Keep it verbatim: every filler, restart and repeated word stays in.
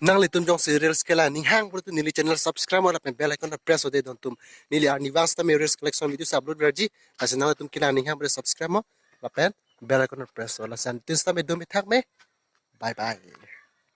Nanglitum jongsi reels kelang aning hang pulote neli channel subscribe mo lapen bell icon press ode don tum. Neli arnivang sitame reels collection video upload verji. Lasi nanglitum kelang aning hang pulote subscribe mo lapen bell icon press o. Lasi anuttin sitame do me thak me. Bye bye.